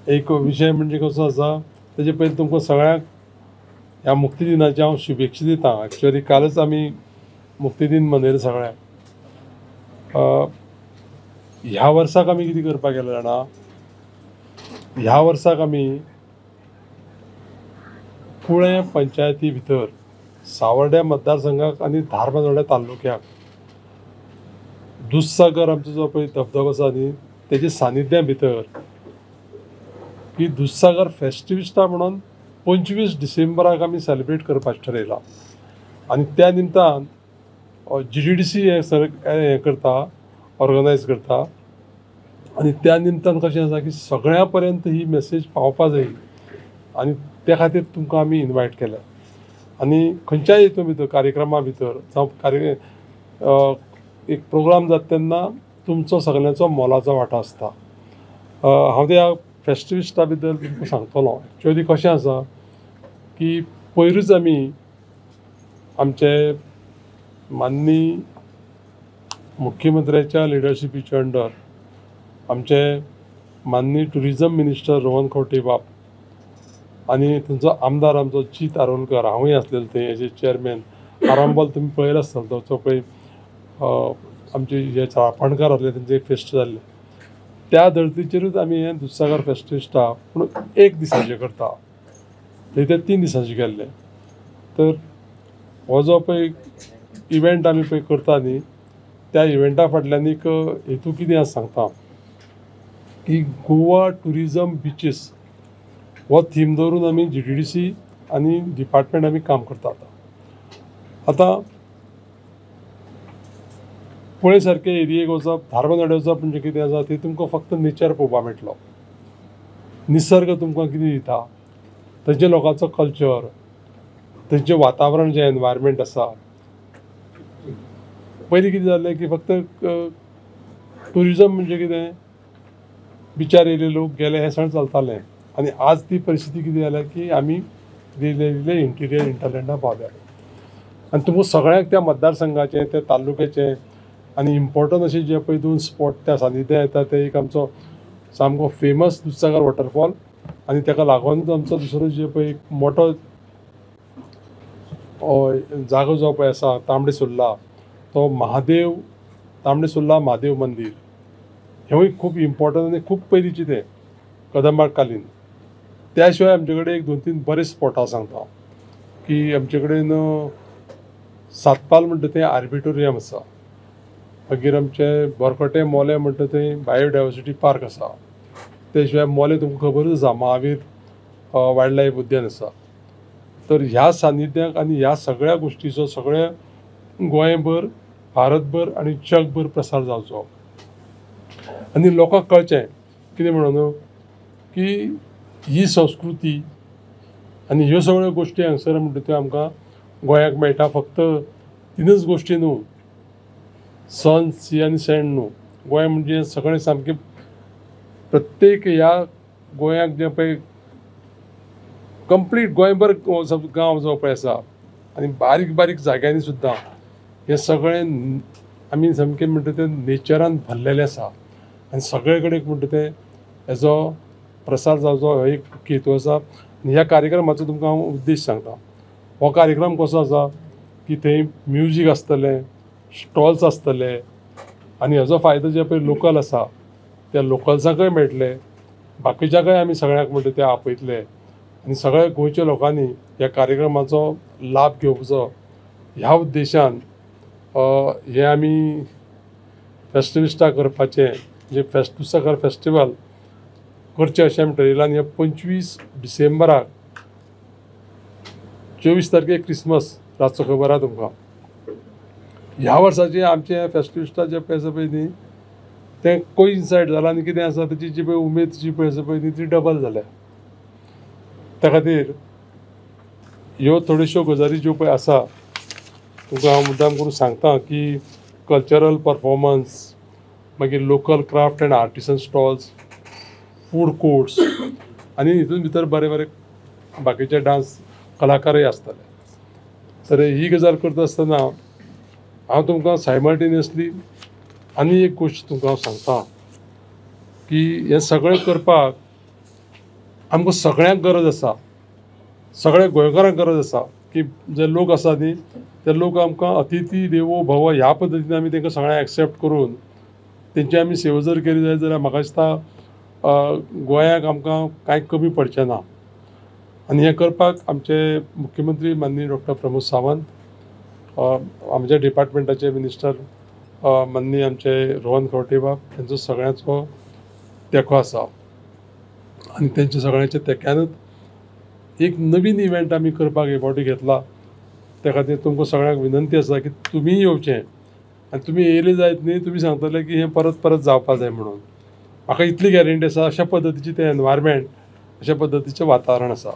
एक विशय म्हणजे कसो आसा, तेजे पयलीं तुमकां सगळ्यांक ह्या मुक्ती दिनाची हांव शुभेच्छा दिता. एक्चुअली कालच आमी मुक्ती दिन मनयलो सगळ्यांक. ह्या वर्साक आमी कितें करपाक गेले जाणा, ह्या वर्साक आमी कुळें पंचायती भितर सावर्ड्या मतदारसंघाक आनी धारबांदोड्या तालुक्याक दुधसागर आमचो जो पळय धबधबो आसा न्ही, तेजे सानिध्या भितर की दुधसागर फेस्टिविस्टा म्हणून 25 डिसेंबराक आमी सेलिब्रेट करपाक ठरयलां. आनी त्या निमतान GDDC हें सर हें करता, ऑर्गनायज करता. आनी त्या निमतान कशें आसा की सगळ्यां पर्यंत ही मेसेज पावपा जाय आनी त्या खातीर तुमकां आमी इनवायट केल्या. आनी खंयच्याय हितून भितर कार्यक्रमा भितर जावं कार्य एक प्रोग्राम जाता तेन्ना तुमचो सगळ्यांचो मोलाचो वांटो आसता. हांव त्या फेस्टिविस्टा बद्दल तुमकां सांगतलो. एक्चुअली कशें आसा की पयरूच आमी आमचे माननीय मुख्यमंत्र्याच्या लिडरशिपीच्या अंडर आमचे माननीय टुरिजम मिनिस्टर रोहन खंवटे बाब आनी थंयचो आमदार आमचो जीत आरोलकर, हांवूय आसलेलो थंय एज ए चेअरमॅन. आरांबोल तुमी पळयलो आसतलो, तो पळय आमचे जे चाळपणकार आसले तेंचे फेस्ट जाल्लें. त्या धर्तीचेरूच आमी हें दुधसागर फेस्टिस्टा पूण एक दिसाचें करता, थंय ते 3 दिसांचें केल्लें. तर हो जो पळय इव्हेंट आमी पळय करता न्ही, त्या इव्हेंटा फाटल्यान एक हेतू कितें आसा सांगता की गोवा टुरिजम बिचीस हो थीम दवरून आमी GDDC आनी डिपार्टमेंट आमी काम करता. आतां आतां कुळें सारके एरियेक वचप, धारबांदोड्या वचप म्हणजे कितें आसा ती तुमकां फक्त नेचर पळोवपाक मेळटलो. निसर्ग तुमकां कितें दिता, थंयच्या लोकांचो कल्चर, थंयचें वातावरण जें एनवायरमेंट आसा. पयलीं कितें जालें की फक्त टुरिजम म्हणजे कितें, बिचार येयले लोक गेले हें सगळें चलतालें. आनी आज ती परिस्थिती कितें जाल्या की आमी इल्ले इंटिरियर इंटरलँडा पावल्या. आनी तुमकां सगळ्यांक त्या मतदारसंघाचें, त्या तालुक्याचें आनी इम्पॉर्टंट अशे जे पळय 2 स्पॉट त्या सानिध्या येता, ते एक आमचो सामको फेमस दुधसागर वॉटरफॉल आनी ताका लागूनच आमचो दुसरो जे पळय एक मोठो जागो जो पळय आसा तांबडे सुर्ला, तो महादेव तांबडे सुर्ला महादेव मंदीर, हेंवूय खूब इम्पॉर्टंट आनी खूब पयलींचें तें कदंबा कालीन. त्या शिवाय आमचे कडेन 1 2 3 बरे स्पॉट आसा सांगता की आमचे कडेन सातपाल म्हणटा तें आर्बिटोरियम आसा, मागीर आमचे बोरकटे मोलें म्हणटा थंय बायोडायवर्सिटी पार्क आसा. ते शिवाय मोलें तुमकां खबरूच आसा, महावीर वायल्ड लायफ उद्यान आसा. तर ह्या सानिध्याक आनी ह्या सगळ्या गोश्टीचो सगळ्या गोंयभर, भारतभर आनी जगभर प्रसार जावचो आनी लोकांक कळचें कितें म्हणून की ही संस्कृती आनी ह्यो सगळ्यो गोश्टी हांगसर म्हणटा त्यो आमकां गोंयाक मेळटा. फक्त 3च गोश्टी न्हू, सन, सी आनी सँड न्हू. गोंय म्हणजे सगळें सामकें प्रत्येक ह्या गोंयाक जें पळय कंप्लीट गोंयभर गांव जो पळय आसा आनी बारीक बारीक जाग्यांनी सुद्दां हें सगळें आमी सामकें म्हणटा तें नेचरान भरलेलें आसा आनी सगळे कडेन म्हणटा तें हेजो प्रसार जावचो हो एक हेतू आसा. आनी ह्या कार्यक्रमाचो तुमकां हांव उद्देश सांगता. हो कार्यक्रम कसो आसा की थंय म्युजीक आसतलें, स्टॉल्स आसतले आनी हेजो फायदो जे पळय लोकल आसा त्या लोकल्सांकय मेळटले, बाकीच्याकय आमी सगळ्यांक म्हणटा ते आपयतले आनी सगळ्या गोंयच्या लोकांनी ह्या कार्यक्रमाचो लाभ घेवचो ह्या उद्देशान हें आमी फेस्टिविस्टा करपाचें, म्हणजे दुधसागर फेस्टिवल करचें अशें आमी ठरयलां. आनी 25 डिसेंबराक 24 तारखेक क्रिसमस रातचो खबर आसा तुमकां. ह्या वर्साचें आमचें फेस्टिविस्टा जें पळय आसा पळय न्ही तें कोइन्सायड जालां आनी कितें आसा तेची जी पळय उमेद जी पळय आसा पळय न्ही ती डबल जाल्या. त्या खातीर ह्यो थोड्योश्यो गजाली ज्यो पळय आसा तुमकां हांव मुद्दाम करून सांगता की कल्चरल परफॉर्मन्स, मागीर local craft and artisan stalls, food courts आनी हितून भितर बरे बरे बाकीचे डांस कलाकारय आसतले. तर ही गजाल करता आसतना हांव तुमकां सायमल्टेनियसली आनी एक गोश्ट तुमकां हांव सांगता की हें सगळें करपाक आमकां सगळ्यांक गरज आसा, सगळ्या गोंयकारांक गरज आसा की जे लोक आसा न्ही ते लोक आमकां अतिथी देवो भव ह्या पद्दतीन आमी तांकां सगळ्यांक एक्सेप्ट करून तेंची आमी सेवा जर केली जायत जाल्यार म्हाका दिसता गोंयाक आमकां कांय कमी पडचें ना. आनी हें करपाक आमचे मुख्यमंत्री माननीय डॉक्टर प्रमोद सावंत, आमच्या डिपार्टमेंटाचे मिनिस्टर माननीय आमचे रोहन खंवटे बाब तेंचो सगळ्यांचो तेंको आसा आनी तेंच्या सगळ्यांच्या तेंक्यानूच एक नवीन इव्हेंट आमी करपाक हे फावटी घेतला. त्या खातीर तुमकां सगळ्यांक विनंती आसा की तुमी येवचें आनी तुमी येयले जायत न्ही तुमी सांगतले की हें परत परत जावपा जाय म्हणून. म्हाका इतली गॅरंटी आसा, अशा पद्दतीचें तें एनवायरमेंट, अशा पद्दतीचें वातावरण आसा.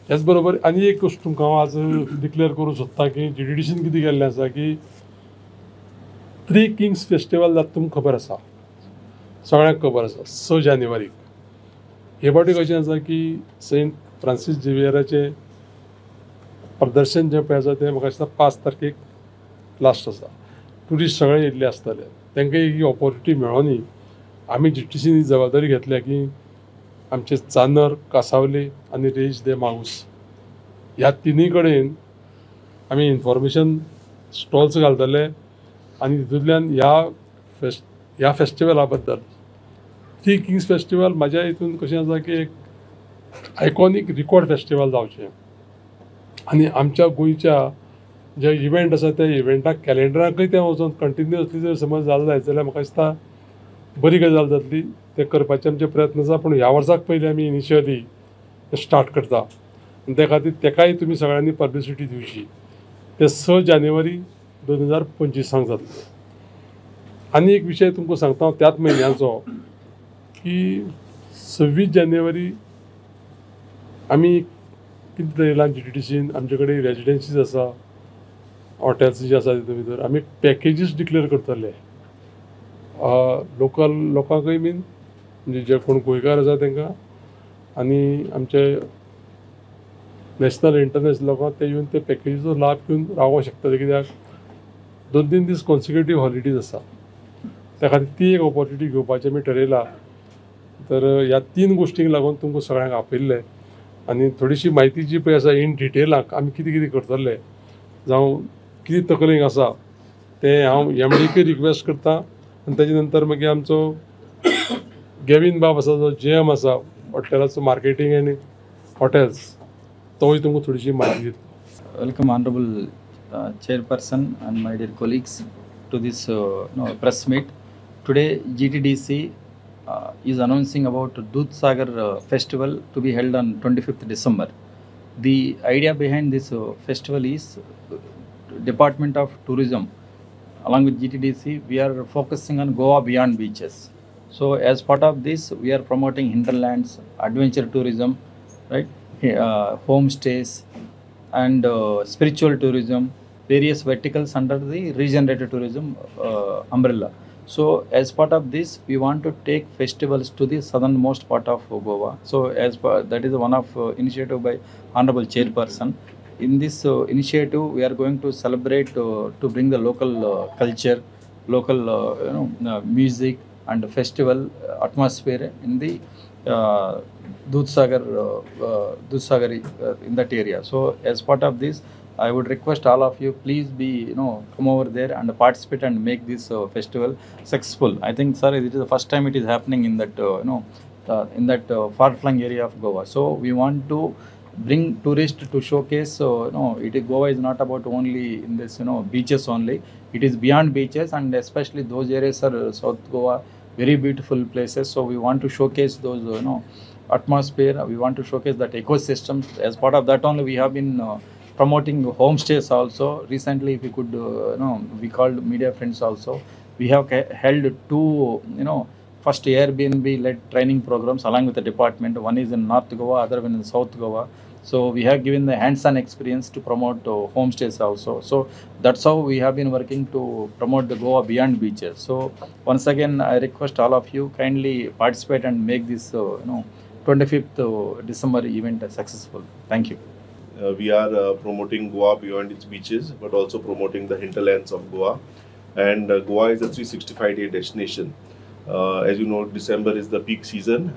ह्याच बरोबर आनी एक गोश्ट तुमकां हांव आज डिक्लेअर करूंक सोदता की जीटीडीसीन कितें केल्लें आसा की थ्री किंग्स फेस्टिवल जाता, तुमकां खबर आसा, सगळ्यांक खबर आसा, 6 जानेवारीक. हे फावटी कशें आसा की सेंट फ्रांसीस झेवियराचें प्रदर्शन जें पळय आसा तें म्हाका दिसता 5 तारखेक लास्ट आसा. ट्युरिस्ट सगळे येयल्ले आसतले, तांकां ही ऑपॉर्च्युनिटी मेळोनी आमी जीटीसीन ही जबाबदारी घेतल्या की आमचे चांदर, कासावले आनी रेज दे माऊस ह्या तिनूय कडेन आमी इन्फॉर्मेशन स्टॉल्स घालतले आनी तितूंतल्यान ह्या फेस्टिवला बद्दल, थ्री किंग्स फेस्टिवल म्हाज्या हितून कशें आसा की एक आयकॉनीक रिकॉर्ड फेस्टिवल जावचें आनी आमच्या गोंयच्या जे इव्हेंट आसा त्या इव्हेंटाक कॅलेंडराकय तें वचोन कंटिन्युअसली जर समज जालें जायत जाल्यार म्हाका दिसता बरी गजाल जातली. तें करपाचे आमचे प्रयत्न आसा, पूण ह्या वर्साक पयलीं आमी इनिशियली स्टार्ट करता आनी त्या खातीर तेकाय तुमी सगळ्यांनी पब्लिसिटी दिवची. तें 6 जानेवारी 2025 जातलें. आनी एक विशय तुमकां सांगता हांव त्याच म्हयन्याचो की 26 जानेवारी आमी कितें थरयलां जीटीडीसीन, आमचे कडेन रेजिडेन्सीज आसा, हॉटेल्स जे आसा तितून भितर आमी पॅकेजीस डिक्लेअर करतले लोकल लोकांकय बीन, म्हणजे जे कोण गोंयकार आसा तांकां आनी आमचे नॅशनल इंटरनॅशनल लोकांक ते येवन ते पॅकेजीचो लाभ घेवन रावोंक शकतले. कित्याक 2-3 दीस कॉन्सिक्युटीव हॉलिडेज आसा, त्या खातीर ती एक ऑपॉर्च्युनिटी घेवपाचें आमी ठरयलां. तर ह्या 3 गोश्टींक लागून तुमकां सगळ्यांक आपयल्लें आनी थोडीशी म्हायती जी पळय आसा इन डिटेलाक आमी कितें कितें करतले जावं कितें तकलेक आसा तें हांव एमडीकय रिक्वेस्ट करता. आनी ताजे नंतर मागीर आमचो गेवीन बाब आसा जो जीएम आसा हॉटेलाचो मार्केटींग आनी हॉटेल्स, तोय तुमकां थोडीशी म्हायती दितलो. Welcome honourable chairperson and my dear colleagues to this press meet. Today GTDC is announcing about Dudhsagar festival to be held on 25th December. The idea behind this festival is Department of Tourism along with GTDC, we are focusing on Goa beyond beaches. So as part of this, we are promoting hinterlands, adventure tourism, right, homestays and spiritual tourism, various verticals under the regenerative tourism umbrella. So as part of this, we want to take festivals to the southernmost part of Goa. So as that is one of initiative by Honorable Chairperson. In this initiative, we are going to celebrate to bring the local culture, local music and festival atmosphere in the Dudhsagar in that area. So as part of this, I would request all of you, please be, come over there and participate and make this festival successful. I think, sir, it is the first time it is happening in that, in that far-flung area of Goa. So we want to bring tourists to showcase. So, Goa is not about only in this, beaches only. It is beyond beaches, and especially those areas are South Goa, very beautiful places. So we want to showcase those, atmosphere. We want to showcase that ecosystem. As part of that only, we have been promoting homestays also. Recently, if you could, we called media friends also. We have held two, first Airbnb-led training programs along with the department. One is in North Goa, other one in South Goa. So we have given the hands-on experience to promote homestays also. So that's how we have been working to promote the Goa beyond beaches. So once again, I request all of you kindly participate and make this, 25th December event successful. Thank you. We are promoting Goa beyond its beaches, but also promoting the hinterlands of Goa. And Goa is a 365-day destination. As you know, December is the peak season,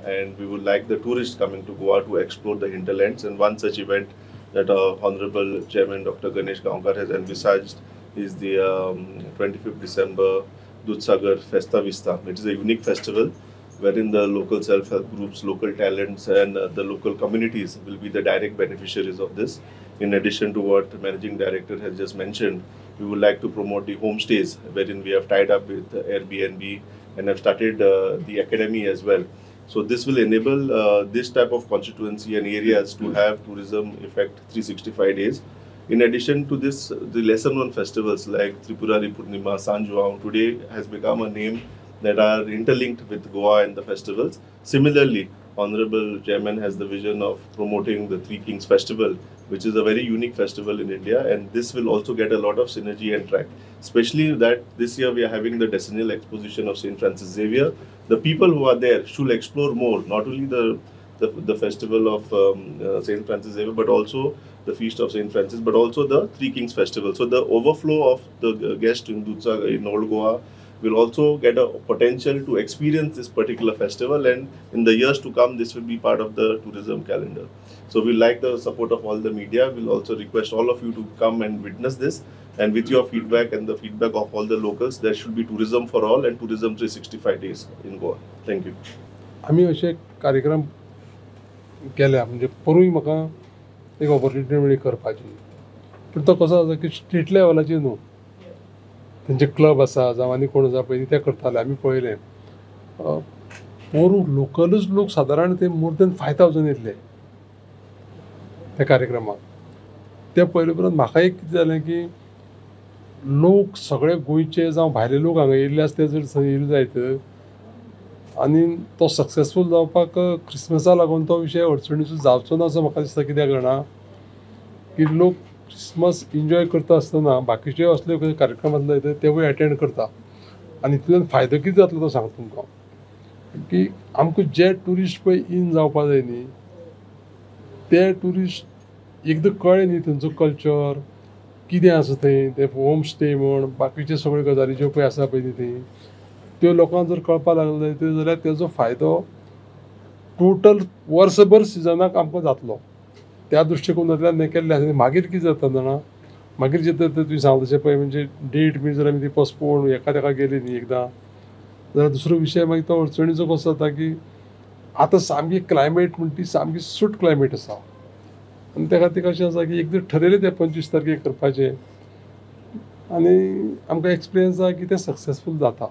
and we would like the tourists coming to Goa to explore the hinterlands. And one such event that our Honorable Chairman Dr. Ganesh Gaonkar has envisaged is the 25th December Dudhsagar Festa Vista. It is a unique festival wherein the local self-help groups, local talents and the local communities will be the direct beneficiaries of this. In addition to what the Managing Director has just mentioned, we would like to promote the homestays, wherein we have tied up with Airbnb and have started the academy as well. So this will enable this type of constituency and areas to have tourism effect 365 days. In addition to this, the lesser known festivals like Tripurari Purnima, San Juan today has become a name that are interlinked with Goa and the festivals. Similarly, Honorable Chairman has the vision of promoting the Three Kings Festival, which is a very unique festival in India, and this will also get a lot of synergy and track. Especially that this year we are having the decennial exposition of St. Francis Xavier. The people who are there should explore more, not only the festival of St. Francis Xavier, but also the Feast of St. Francis, but also the Three Kings Festival. So the overflow of the guests in Dudhsagar, in Old Goa, will also get a potential to experience this particular festival, and in the years to come, this will be part of the tourism calendar. So we like the support of all the media. We'll also request all of you to come and witness this, and with your feedback and the feedback of all the locals, there should be tourism for all and tourism 365 days in Goa. Thank you. आमी अशे कार्यक्रम केल्या, म्हणजे परूय म्हाका एक opportunity मेळ्ळी करपाची, पूण तो कसो आसा की स्टेट लेवलाचेर न्हू, तेंचे क्लब आसा जावं आनी कोण आसा पयलीं ते करताले. आमी पळयलें पोरूं लोकलूच लोक सादारण ते मोर दॅन 5000 येतले त्या कार्यक्रमाक. ते पळयले उपरांत म्हाका एक कितें जालें की लोक सगळे गोंयचे जावं भायले लोक हांगा येयल्ले आसा ते जर येयले जायत आनी तो सक्सेसफूल जावपाक क्रिसमसा लागून तो विशय अडचणीचो जावचो ना असो म्हाका दिसता. कित्याक जाणा की लोक क्रिसमस एन्जॉय करता आसतना बाकीचे असले कार्यक्रम आसले तेवूय एटेंड करता, आनी तितून फायदो कितें जातलो तो सांगता तुमकां की आमकां जे ट्युरिस्ट पळय इन जावपा जाय न्ही ते ट्युरिस्ट एकदां कळ्ळें न्ही थंयचो कल्चर कितें आसा थंय, ते होम स्टे म्हण बाकीचे सगळ्यो गजाली ज्यो पळय आसा पळय न्ही थंय त्यो लोकांक जर कळपाक लागले जाल्यार तेजो फायदो टोटल वर्सभर सिजनाक आमकां जातलो. त्या दृश्टिकोनांतल्यान हें केल्लें आसा. मागीर कितें जाता जाणा, मागीर जें तुवें सांगलें तशें पळय म्हणजे डेट बी जर आमी ती पोस्टपोन एका तेका गेली न्ही एकदां जाल्यार दुसरो विशय मागीर तो अडचणीचो कसो जाता की आतां सामकी क्लायमेट म्हणटा ती सामकी सूट क्लायमेट आसा, आनी त्या खातीर कशें आसा की एकदां ठरयलें तें 25 तारखेक करपाचें आनी आमकां एक्सपिरियन्स आसा की तें सक्सेसफूल जाता.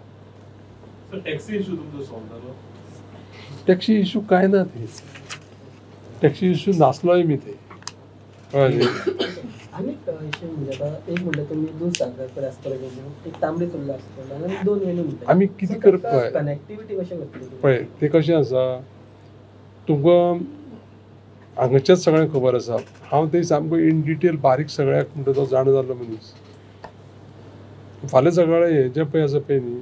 टॅक्सी इशू तुमचो सॉल्व जालो? टॅक्सी इशू कांय ना, थंय टॅक्सी इशू नासलोय मी थंय. आनी इशू म्हणजे आतां एक म्हणल्यार तुमी दूधसागर कडेन आसतलो वेन्यू, एक तांबडी सुर्ला आसतलो आनी दोन वेन्यू म्हणटा. आमी कितें करप कनेक्टिविटी कशें करतली पळय तें कशें आसा तुमकां हांगाचेंच सगळें खबर आसा. हांव थंय सामको इन डिटेल बारीक सगळ्याक म्हणटा तो जाणा जाल्लो मनीस. फाल्यां सकाळीं हें जें पळय आसा पळय न्ही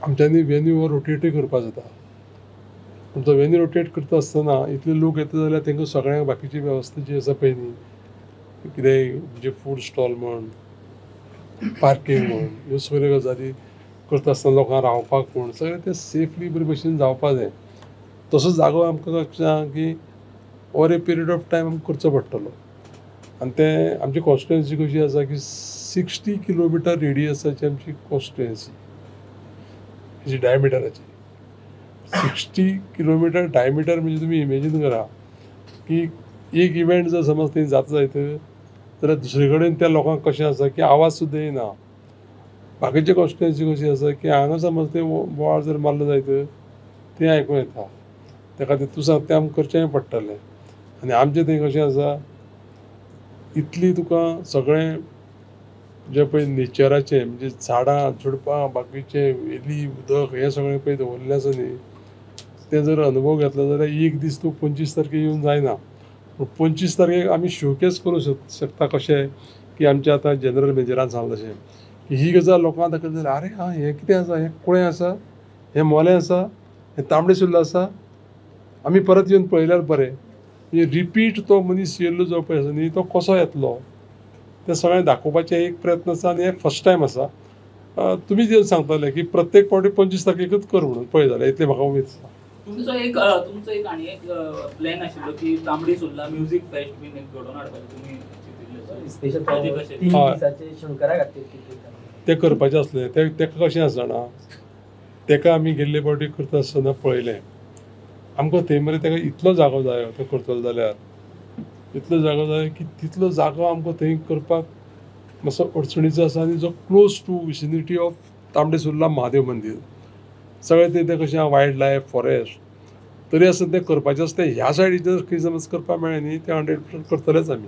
आमच्यांनी वेन्यू हो रोटेटूय करपा जाता. पूण तो वेन्यू रोटेट करता आसतना इतले लोक येता जाल्यार तांकां सगळ्यांक बाकीची वेवस्था जी आसा पळय न्ही कितेंय म्हणजे फूड स्टॉल म्हण, पार्कींग म्हण, ह्यो सगळ्यो गजाली करता आसतना लोकांक रावपाक म्हण सगळें तें सेफली बरे भशेन जावपा जाय. तसो जागो आमकां कशें आहा की over a period of time आमकां करचो पडटलो. आनी तें आमची कॉन्स्टिट्युएन्सी कशी आसा की 60 किलोमिटर रेडियसाची आमची कॉन्स्टिट्युएन्सी जी डायमिटराची 60 किलोमिटर डायमिटर म्हणजे तुमी इमेजीन करा की एक इव्हेंट जर समज थंय जाता जायत जाल्यार दुसरे कडेन त्या लोकांक कशें आसा की आवाज सुद्दां येना. बाकीचे कॉन्स्टिट्युएन्सी कशी आसा की हांगा समज तें बोवाळ जर मारलो जायत तें आयकूंक येता. त्या खातीर तूं सांग तें आमकां करचें पडटलें. आनी आमचें थंय कशें आसा इतली तुका सगळें जें पळय नेचराचें म्हणजे झाडां झुडपां बाकीचें वेली उदक हें सगळें पळय दवरिल्लें आसा न्ही तें जर अनुभव घेतलो जाल्यार एक दीस तूं 25 तारखेक येवन जायना. पूण 25 तारखेक आमी शोकेस करूं शकता कशें की आमचें आतां जनरल मॅनेजरान सांगलें तशें की ही गजाल लोकांक दाखयली जाल्यार आरे आं हें कितें आसा, हें कुळें आसा, हें मोलें आसा, हें तांबडे सुर्ला आसा, आमी परत येवन पळयल्यार बरें. म्हणजे रिपीट तो मनीस येयल्लो जो पळय आसा न्ही तो कसो येतलो तें सगळें दाखोवपाचें एक प्रयत्न आसा आनी हें फर्स्ट टायम आसा. तुमी जे सांगताले की प्रत्येक फावटी 25 तारखेकच कर म्हणून पळय जाल्यार इतलें म्हाका उमेद आसा. तुमचो एक आनी एक प्लॅन आशिल्लो की तांबडी सुर्ला म्युजीक फेस्ट बीन एक घडोवन हाडपाचें तुमी चिंतिल्लें, स्पेशल 3 दिसाचे शंकरा खातीर तें करपाचें आसलें. तेका कशें आसा जाणा, तेका आमी गेल्ले फावटी करता आसतना पळयलें आमकां थंय मरे तेका इतलो जागो जायो तो करतलो जाल्यार इतलो जागो जाय की तितलो जागो आमकां थंय करपाक मातसो अडचणीचो आसा. आनी जो close to vicinity of Tambdi Surla Mahadev Mandir सगळें तें कशें आहा वायल्ड लायफ फॉरेस्ट तरी आसतना तें करपाचें आसता. ह्या सायडीच्यान खंय समज करपाक मेळ्ळें न्ही तें 100% करतलेच आमी.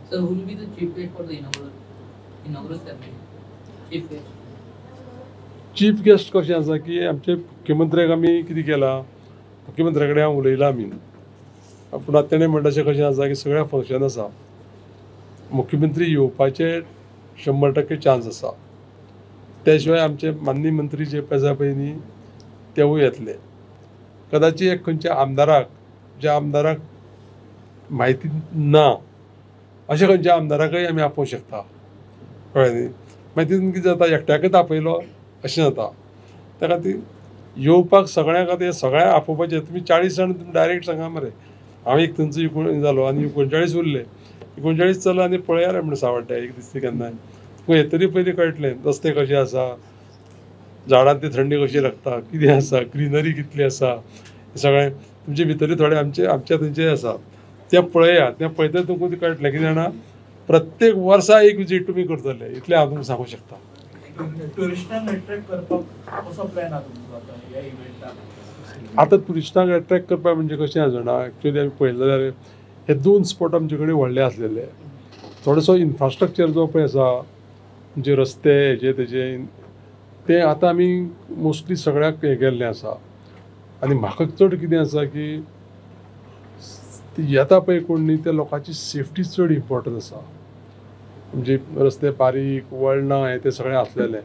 Sir, who will be the chief guest for the inaugural ceremony? Chief guest. Chief guest कशें आसा की आमचे मुख्यमंत्र्याक आमी कितें केलां, मुख्यमंत्र्या कडेन हांव उलयलां आमी, पूण आतां तेणें म्हणटा अशें कशें आसा की सगळ्या फंक्शन आसा, मुख्यमंत्री येवपाचे 100% चान्स आसा. त्या शिवाय आमचे माननीय मंत्री जे आसा पळय न्ही तेवूय येतले. कदाचित एक खंयच्या आमदाराक, ज्या आमदाराक म्हायती ना अशें खंयच्या आमदाराकय आमी आपोवंक शकता, कळ्ळें न्ही. मागीर तितून कितें जाता एकट्याकच आपयलो अशें जाता. त्या खातीर येवपाक सगळ्यांक आतां हें सगळ्यांक आपोवपाचें. तुमी 40 जाण तुमी डायरेक्ट सांगा मरे, हांव एक थंयचो जालो आनी 39 उरले, 39 चला आनी पळया रे म्हण सावड्ड्या एक दीस केन्नाय तुका हें तरी पयलीं कळटलें रस्ते कशे आसा, झाडां ती थंडी कशी लागता, कितें आसा, ग्रिनरी कितली आसा, सगळें तुमचे भितरले थोडे आमचे आमच्या थंयचे आसा तें पळया. तें पळयता तुमकां तें कळटलें कितें जाणा, प्रत्येक वर्सा एक विजीट तुमी करतले इतलें हांव तुमकां सांगूंक शकता. ट्युरिस्टांक एट्रॅक्ट करपाक कसो प्लॅन आसा तुमचो आतां ह्या इव्हेंटाक? आतां ट्युरिस्टांक एट्रॅक्ट करपाक म्हणजे कशें आसा जाणा, एक्चुअली आमी पळयलें जाल्यार हे 2 स्पॉट आमचे कडेन व्हडले आसलेले. थोडोसो इन्फ्रास्ट्रक्चर जो पळय आसा म्हणजे रस्ते हेजे तेजे ते आतां आमी मोस्टली सगळ्याक हें केल्लें आसा. आनी म्हाका चड कितें आसा की येता पळय कोण न्ही त्या लोकांची सेफ्टी चड इम्पॉर्टंट आसा. म्हणजे रस्ते बारीक वळणां हें तें सगळें आसलेलें.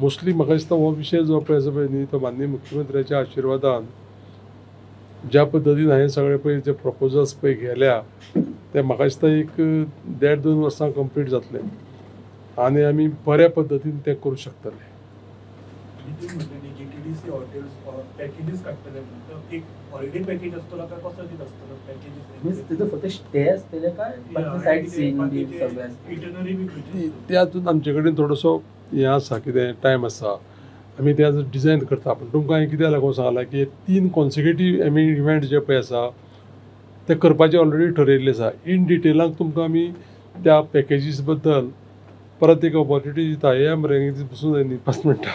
मोस्टली म्हाका दिसता हो विशय जो पळय आसा पळय न्ही तो माननीय मुख्यमंत्र्याच्या आशिर्वादान ज्या पद्दतीन हांवें सगळें पळय जे प्रपोजल्स पळय गेल्या ते म्हाका दिसता एक 1.5-2 वर्सां कंप्लीट जातलें आनी आमी बऱ्या पद्दतीन तें करूं शकतले. जीटीडीसी हॉटेल्स पॅकेजीस काडटले म्हणून एक हॉलिडे पॅकेज आसतलो काय कसो कितें आसतलो पॅकेजीस? मीन्स तितून फक्त स्टे आसतले काय बाकी सायट सीइंग बी सगळें आसतलें? इटनरी बी ते आजून आमचे कडेन थोडोसो हें आसा कितें टायम आसा, आमी ते आजून डिजायन करता. पूण तुमकां हांवें कित्याक लागून सांगलां की 3 कॉन्सिक्युटीव आमी इव्हेंट जे पळय आसा ते करपाचे ऑलरेडी ठरयल्ले आसा. इन डिटेलाक तुमकां आमी त्या पॅकेजीस बद्दल परत एक ऑपॉर्च्युनिटी दिता. हे मरे बसून जाय न्ही 5 मिनटां.